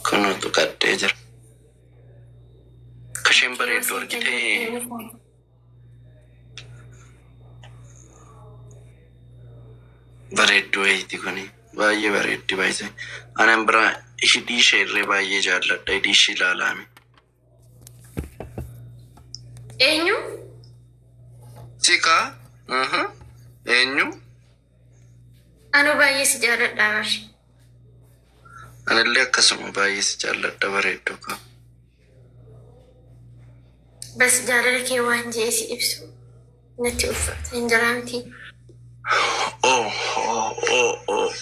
Kunoo tuqadhee jira. Akka isheen bareeddu argitee. Bareedduu wayiiti kuni. Baay'ee bareeddi baay'ee. Anan biraa hidhii ishee illee baay'ee jaalladha. Hidhii ishee ilaalaame. Eenyu? Siqaa? Eenyu? Anuu baay'ee si jaalladha bar. Anillee akkasuma baay'ee si jaalladha, bareedduu koo. Bas, jaalala kee waan jee si ibsu natti ulfaata, hin jiraa miti. Oh, oh, oh, oh,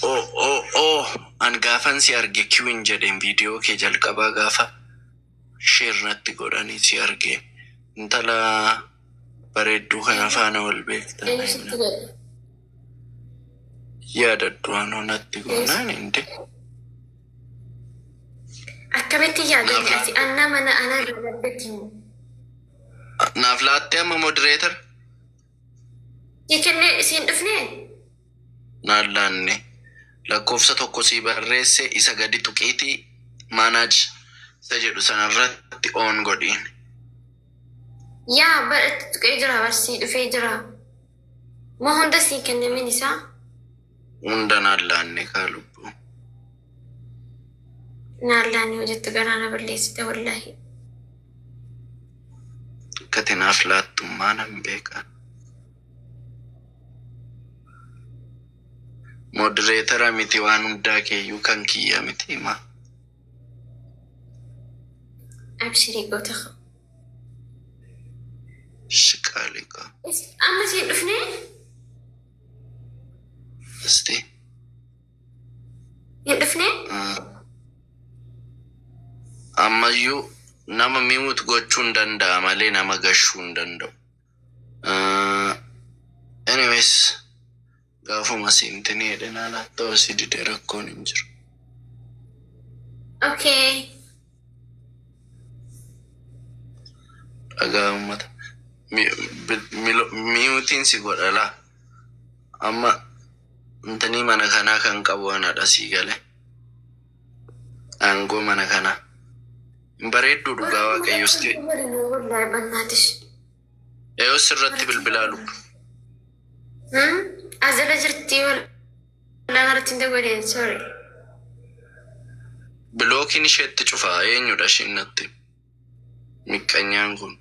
oh, oh. An gaafan si arge kiwin jedheen viidiyoo kee jalqabaa gaafa share natti godhanii si arge. Intala bareedduu kana faana wal beektan. Eenyu sitti godhe? Yaadadhu, anoo natti goonaan hinde. Akkamitti yaadatti ati anna mana ana jaalladhetti himu? Naaf laattee amma moderator? Si kennee isiin dhufnee? Naan laanne. Lakkoofsa tokko sii barreesse, isa gadi tuqiitii manage isa jedhu sanarratti on godhiin. Yaa, bara itti tuqee jira, barsii dhufee jira. Moo hunda sii kennamin isaa? Hunda naan laanne kaa, lubbuu. Naan laanne hojjettu, garaa na balleessite wallaahi. Akkati naaf laattummaa nan beeka. Moderator miti, waan hundaa keeyyuu kan kiyya miti himaa. Abshirii, goota koo. Shiqaaliqa. Amma siin dhufnee? Isti. Hin dhufnee? Ammayyuu nama mute gochuu hin danda'a malee nama gashuu hin danda'u. Anyways, gaafuma siintini jedhe naa laattoo si dide, rakkoon hin jiru. Okay. Dhagaa uummata. Mute-iin si godha laa. Amma intanii mana kanaa kan qabu anadha, sii gale. Aangoo mana kanaa. Hin bareedduu dhugaa waaqayyosti. Wallaahi bannaatish. Eeyoo, sirratti bilbilaa, lubbu. Azala jirti, wallaahi irratti hin dabaleen, sorry. Block-iin isheetti cufaa, eenyudha ishiin natti? Miqqanyaan kun.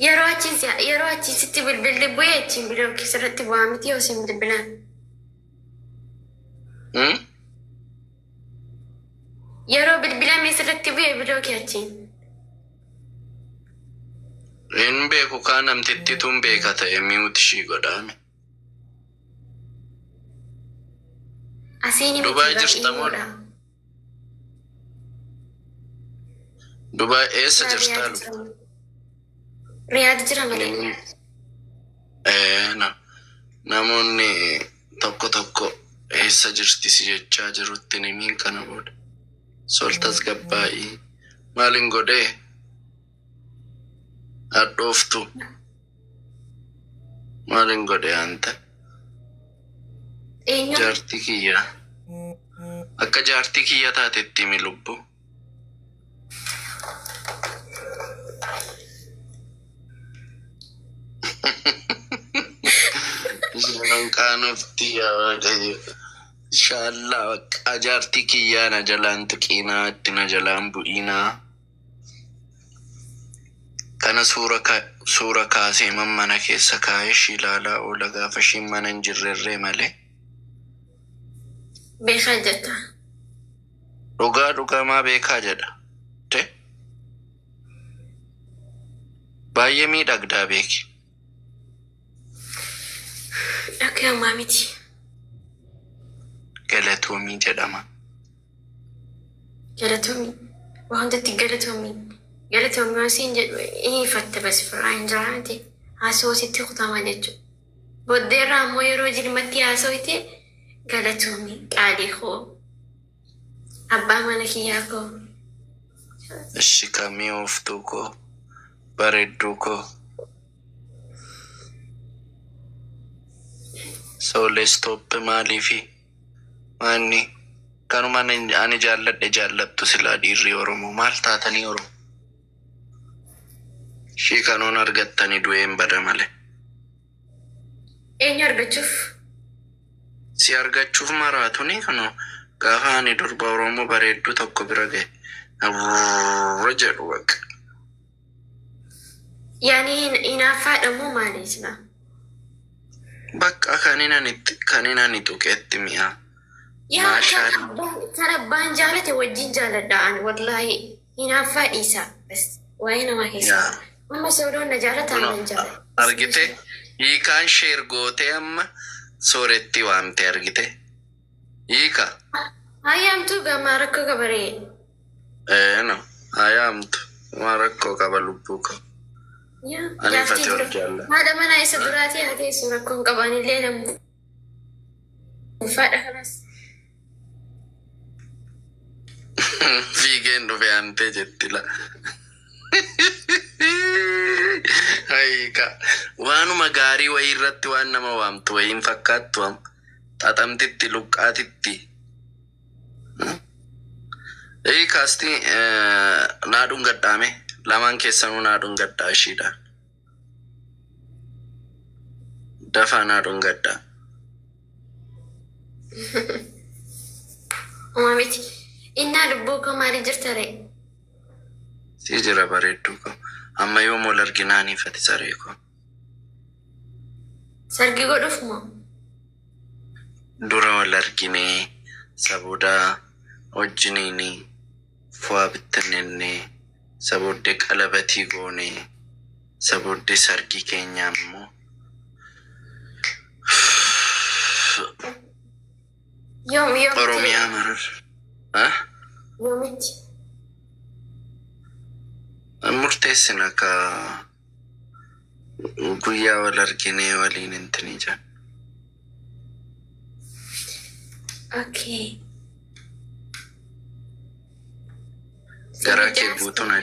Yeroo achiin sitti bilbilli bu'ee achiin block-ii sirratti bu'aa miti yoo isin bilbilan. Hmm? Yeroo bilbilame sirratti bu'ee block-ii achiin. Hin beeku kaa, namtittituun beeka ta'e mute ishii godhaame. Asiin miti. Dubaay jirta moo? Dubaay eessa jirta, lubbu? Riyaad jira malee. Na namoonni tokko tokko eessa jirti si jechaa jirutti nimiin kana booda. Sol, tasgabbaa'ii, maalin godhee hadhooftu, maalin godhee anta? Eenyu? Jaartii kiyya, akka jaartii kiyya taatetti himi, lubbu. Isheen qaanofti, yaa Waaqayyo. Inshallah, bakka jaartii kiyyaa na jalaan tuqiinaa, itti na jalaan bu'iinaa. Kana suura kaasee mana keessa kaa'ee ishii ilaalaa oola gaafa ishiin mana hin jirrerree malee. Beekaa jetta. Dhugaa dhugamaa beekaa jedha. Te? Baay'ee miidhagdaa, beeki. Akka ammaa miti. Galatoomii jedhama. Galatoomii. Waa hundatti galatoomii. Galatoomii yoo siin jedhu ifatte bas firaa hin jiraate haasawoo sitti kutamaa jechuudha. Booddeerraa ammoo yeroo jilmatti haasawite, galatoomii qaalii koo, abbaa mana kiyyaa koo. Ishi kamii, ooftuu koo, bareedduu koo. Soolee, stop, maaliifi maanni? Kanuma ani jaalladhe jaallattu silaa dhiirri Oromoo maal taatanii Oromoo? Ishii kanoon argattanii du'een bada malee. Eenyu argachuuf? Si argachuuf maraatuni kunoo gaafa ani durba Oromoo bareedduu tokko bira ga'e rrrr jedhu bakka. Yaani hinaaffaadha moo maali silaa? Bakka kanin ani tuqeetti mi'a. Yaa Maashaa kan abbaan jaalate wajjin jaaladha ani wallaahi hinaaffaa dhiisa. Bas waa'ee namaa keessa. Yaa. Amma sooloon na jaalata Kunoo anan jaalata. argite hiikaan share gootee amma sooretti waamte argite. Hiika. Hayyaamtuu gamaa rakkoo qabaree. Ee no hayaamtu waan rakkoo qaba lubbuu qaba. Yaa Ani jaartii ifate dura. ol jaalladha. Haadha manaa isa duraatii haa teessu rakkoo hin qabaanillee namni. Ulfaadha kanas. Fiigeen dhufe aantee jetti la. Hiika waanuma gaarii wayii irratti waan nama waamtu wayiin fakkaattu am xaxamtitti luqqaatitti. Hiikaasti naa dhungadhaame lamaan keessanuu naa dhungadhaa ishiidha. Dafaa naa dhungadhaa. Uumaa miti. Innaa lubbuu koo maali jirta ree? Si jira bareedduu koo. Amma yoom wal arginaa ifati saree koo. Sargii godhuuf moo? Dura wal arginee saboda wajjiniini fu'aa bittinnee sabooddee qalabatii goonee sabooddee sargii keenya immoo Yoom yoomitti? Oromiyaa marar. Ah? Yoomitti? Murteessin akka guyyaa wal arginee waliin intinii jedhan. Okay. Garaa kee guutuu na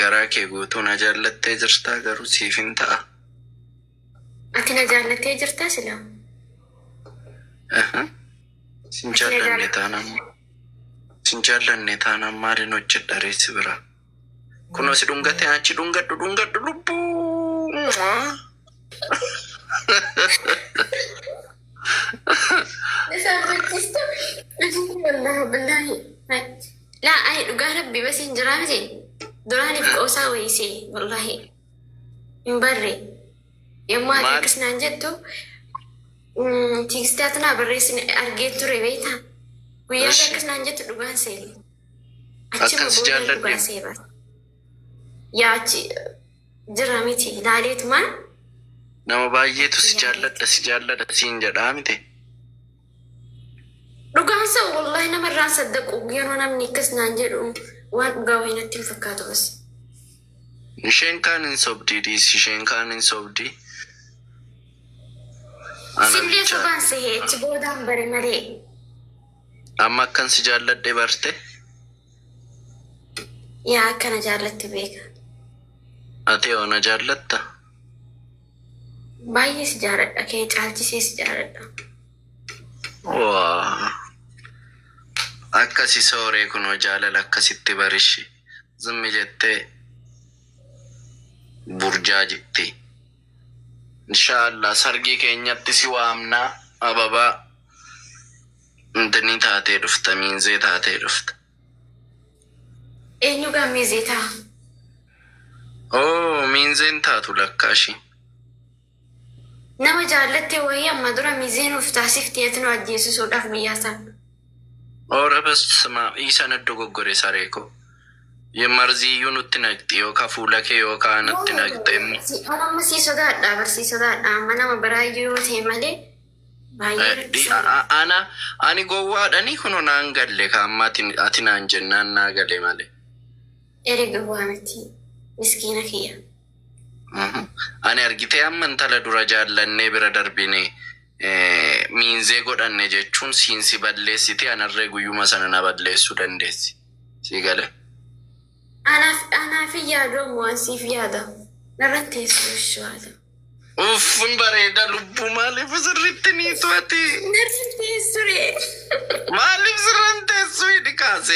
garaa kee guutuu na jaallattee jirtaa garuu siif hin ta'a. Ati na jaallattee jirtaa silaa? Aha. Sin jaallanne taanaan sin jaallanne taanaan maalin hojjedha ree si bira? Kunoo si dhungate achi dhungadhu dhungadhu lubbuu. Mwaa. Isaan Wallaahi billaahi. Laa ani dhugaa rabbi bas hin jiraa miti. Duraaniif qoosaa wayisee wallaahi. Hin barre. Yommuu ati Maal? akkas naan jettu tigistaatu naa barreessine argee ture beektaa? Guyyaa ati Eshi. akkas naan jettu dhugaan seene. Achuma Akkan si booda jaalladhe. dhugaan seeba. Yaa achi jira miti ilaaleetumaan Nama baay'eetu si jaalladha si jaalladha siin jedhaa miti. Dhugaan isa wallahi namarraan saddaqu yeroo namni akkas naan jedhu waan dhugaa wayii natti hin fakkaatu bas. Isheen kaan hin sobdii dhiisi isheen kaan hin sobdii. Ana Sillee bicha sobaan sehee achi boodaan bare malee. amma akkan si jaalladhe barte Yaa akkana jaallatti beeka. ati hoo na jaallatta? Baay'ee si jaaladha kee caalchisee si jaaladha. Waa. Akkasi sooree kunoo jaalala akkasitti barishi. Zimmi jettee burjaa jetti. Inshaallah sargii keenyatti si waamnaa ababaa intinii taatee dhufta miinzee taatee dhufta. Eenyu gaa miizee ta'a? Oo miinzeen taatu lakkaashii. Nama jaallatte wayii amma dura miizee nuuf taasifti ati nu ajjeesisuudhaaf biyyaa sana. Oora basma isa dogoggore saree koo. Marziiyyuu nutti naqxi yookaan fuula kee yookaan natti naqxe immoo. Amma sii sodaadha barsii sodaadha amma nama biraayyuu yoo ta'e malee baay'ee rakkisaadha. Ana ani gowwaadhani kuno naan galle ka amma ati naan jennaan naa gale malee. Ere gowwaa miti miskiina kiyya. Ani argitee amma intala dura jaallannee bira darbine miinzee godhanne jechuun siin si balleessite anarree guyyuma sana na balleessuu dandeessi. Si gale? Anaaf yaaduu waan siif yaada. Narratti teessoo ishwaata. Uffin bareeda lubbuu maaliif sirriitti ni to'ati? Narratti teessure. Maaliif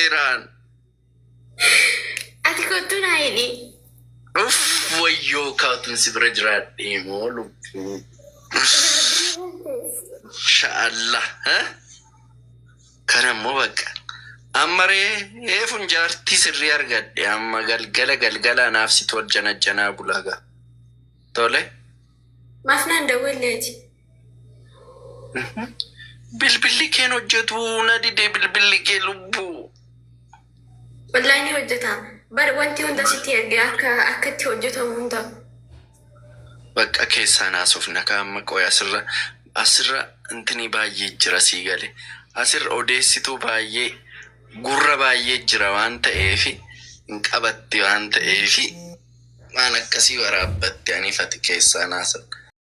Seeraan. Ati kottu naa hidhi. Uff, wayyoo, kaatuun si bira jiraadhee moo lubbuu. Sha'Allah. Kana immoo bakka. Amma reefuun jaartii sirrii argadhe, amma galgala galgala anaaf situ wal janajjanaa bulaga. Tole. Maaf naan dawwalleeti? Bilbilli keen hojjetu na dide, bilbilli kee, lubbuu. Wallaahi ni hojjeta. Bar wanti hunda sitti erge akka itti hojjetamu hunda. Bakka keessaan haasofna ka amma qoy, asirra intini baay'ee jira, sii gale. Asirra odeessituu baay'ee, gurra baay'ee jira waan ta'eefi, hin qabatti waan ta'eefi, waan akkasii waraabbatte aniifati keessaan haasofna.